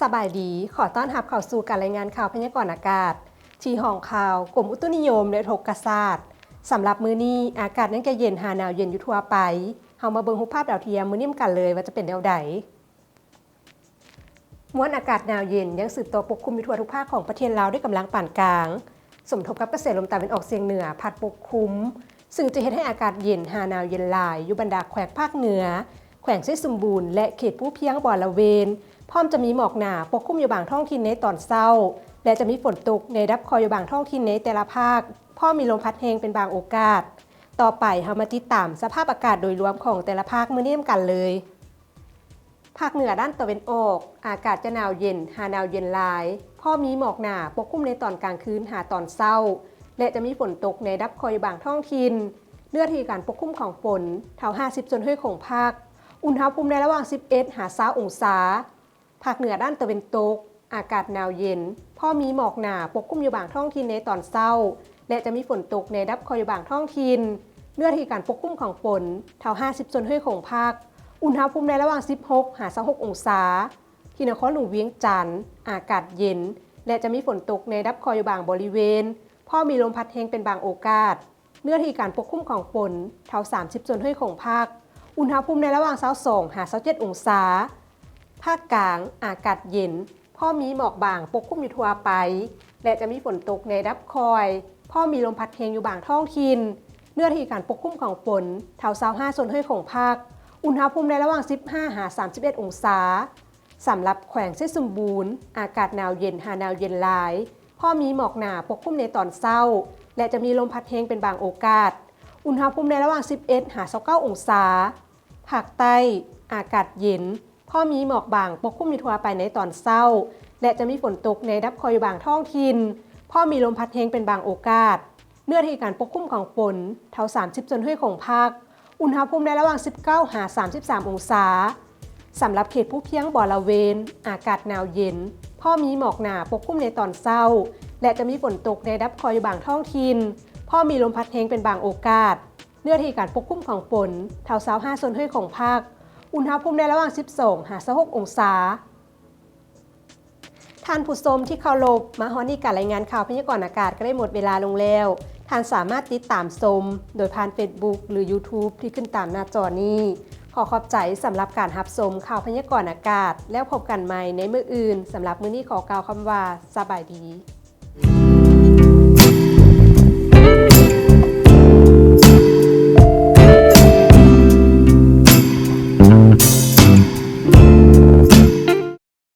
ສະບາຍດີ, ຂໍຕ້ອນຮັບເຂົ້າສູ່ການລາຍງານຂ່າວພະຍາກອນອາກາດ ທີ່ຫ້ອງຂ່າວກົມອຸຕຸນິຍົມ ແລະ ອຸທົກກະສາດ. ສຳລັບມື້ນີ້, ອາກາດຍັງຈະເຢັນຫາໜາວເຢັນຢູ່ທົ່ວໄປ. ເຮົາມາເບິ່ງຮູບພາບດາວທຽມມື້ນີ້ນຳກັນເລີຍວ່າຈະເປັນແນວໃດ. ມວນອາກາດໜາວເຢັນຍັງສືບຕໍ່ປົກຄຸມຢູ່ທົ່ວທຸກພາກຂອງປະເທດລາວດ້ວຍກຳລັງປານກາງ, ສົມທົບກັບກະແສລົມຕາເວັນອອກສຽງເໜືອພັດປົກຄຸມ, ຊຶ່ງຈະເຮັດໃຫ້ອາກາດເຢັນຫາໜາວເຢັນຫຼາຍຢູ່ບັນດາແຂວງພາກເໜືອ, ແຂວງໄຊສົມບູນ ແລະ ເຂດພູພຽງບໍລະເວນ, ພ້ອມຈະມີໝອກໜາປົກຄຸມຢູ່ບາງທ້ອງຖິ່ນໃນຕອນເຊົ້າ ແລະ ຈະມີຝົນຕົກໃນລະດັບຄ່ອຍຢູ່ບາງທ້ອງຖິ່ນໃນແຕ່ລະພາກ, ພ້ອມມີລົມພັດແຮງເປັນບາງໂອກາດ. ຕໍ່ໄປເຮົາມາຕິດຕາມສະພາບອາກາດໂດຍລວມຂອງແຕ່ລະພາກມື້ນີ້ນຳກັນເລີຍ. ພາກເໜືອດ້ານຕາເວັນອອກ, ອາກາດຈະໜາວເຢັນຫາໜາວເຢັນຫຼາຍ, ພໍມີໝອກໜາປົກຄຸມໃນຕອນກາງຄືນຫາຕອນເຊົ້າ ແລະ ຈະມີຝົນຕົກໃນລະດັບຄ່ອຍຢູ່ບາງທ້ອງຖິ່ນ. ເນື້ອທີ່ການປົກຄຸມຂອງຝົນເທົ່າຫ້າສິບສ່ວນຮ້ອຍຂອງພາກ. ອຸນຫະພູມໃນລະຫວ່າງສິບເອັດຫາຊາວອົງສາ. ພາກເໜືອດ້ານຕາເວັນຕົກ, ອາກາດໜາວເຢັນ, ພໍມີໝອກໜາປົກຄຸມຢູ່ບາງທ້ອງຖິ່ນໃນຕອນເຊົ້າ ແລະ ຈະມີຝົນຕົກໃນລະດັບຄ່ອຍຢູ່ບາງທ້ອງຖິ່ນ. ເນື້ອທີ່ການປົກຄຸມຂອງຝົນເທົ່າຫ້າສິບສ່ວນຮ້ອຍຂອງພາກ. ອຸນຫະພູມໃນລະຫວ່າງສິບຫົກຫາຊາວຫົກອົງສາ. ທີ່ນະຄອນຫຼວງວຽງຈັນ, ອາກາດເຢັນ ແລະ ຈະມີຝົນຕົກໃນລະດັບຄ່ອຍຢູ່ບາງບໍລິເວນ, ພໍມີລົມພັດແຮງເປັນບາງໂອກາດ. ເນື້ອທີ່ການປົກຄຸມຂອງຝົນເທົ່າສາມສິບສ່ວນຮ້ອຍຂອງພາກ. ອຸນຫະພູມໃນລະຫວ່າງຊາວສອງຫາຊາວເຈັດອົງສາ. ພາກກາງ, ອາກາດເຢັນ, ພໍມີໝອກບາງປົກຄຸມຢູ່ທົ່ວໄປ ແລະ ຈະມີຝົນຕົກໃນລະດັບຄ່ອຍ, ພໍມີລົມພັດແຮງຢູ່ບາງທ້ອງຖິ່ນ. ເນື້ອທີ່ການປົກຄຸມຂອງຝົນເທົ່າຊາວຫ້າສ່ວນຮ້ອຍຂອງພາກ. ອຸນຫະພູມໃນລະຫວ່າງສິບຫ້າຫາສາມສິບເອັດອົງສາ. ສຳລັບແຂວງໄຊສົມບູນ, ອາກາດໜາວເຢັນຫາໜາວເຢັນຫຼາຍ, ພໍມີໝອກໜາປົກຄຸມໃນຕອນເຊົ້າ ແລະ ຈະມີລົມພັດແຮງເປັນບາງໂອກາດ. ອຸນຫະພູມໃນລະຫວ່າງສິບເອັດຫາຊາວເກົ້າອົງສາ. ພາກໃຕ້, ອາກາດເຢັນ, ພໍມີໝອກບາງປົກຄຸມຢູ່ທົ່ວໄປໃນຕອນເຊົ້າ ແລະ ຈະມີຝົນຕົກໃນລະດັບຄ່ອຍຢູ່ບາງທ້ອງຖິ່ນ, ພໍມີລົມພັດແຮງເປັນບາງໂອກາດ. ເນື້ອທີ່ການປົກຄຸມຂອງຝົນເທົ່າສາມສິບສ່ວນຮ້ອຍຂອງພາກ. ອຸນຫະພູມໃນລະຫວ່າງສິບເກົ້າຫາສາມສິບສາມອົງສາ. ສຳລັບເຂດພູພຽງບໍລະເວນ, ອາກາດໜາວເຢັນ, ພໍມີໝອກໜາປົກຄຸມໃນຕອນເຊົ້າ ແລະ ຈະມີຝົນຕົກໃນລະດັບຄ່ອຍຢູ່ບາງທ້ອງຖິ່ນ, ພໍມີລົມພັດແຮງເປັນບາງໂອກາດ. ເນື້ອທີ່ການປົກຄຸມຂອງຝົນເທົ່າຊາວຫ້າສ່ວນຮ້ອຍຂອງພາກ. ອຸນຫະພູມໃນລະຫວ່າງສິບສອງຫາຊາວຫົກອົງສາ. ທ່ານຜູ້ຊົມທີ່ເຄົາລົບ, ມາຮອດນີ້ການລາຍງານຂ່າວພະຍາກອນອາກາດກໍໄດ້ໝົດເວລາລົງແລ້ວ. ທ່ານສາມາດຕິດຕາມຊົມໂດຍຜ່ານ Facebook ຫຼື YouTube ທີ່ຂຶ້ນຕາມໜ້າຈໍນີ້. ຂໍຂອບໃຈສຳລັບການຮັບຊົມຂ່າວພະຍາກອນອາກາດ, ແລ້ວພົບກັນໃໝ່ໃນມື້ອື່ນ. ສຳລັບມື້ນີ້ຂໍກ່າວຄຳວ່າ ສະບາຍດີ.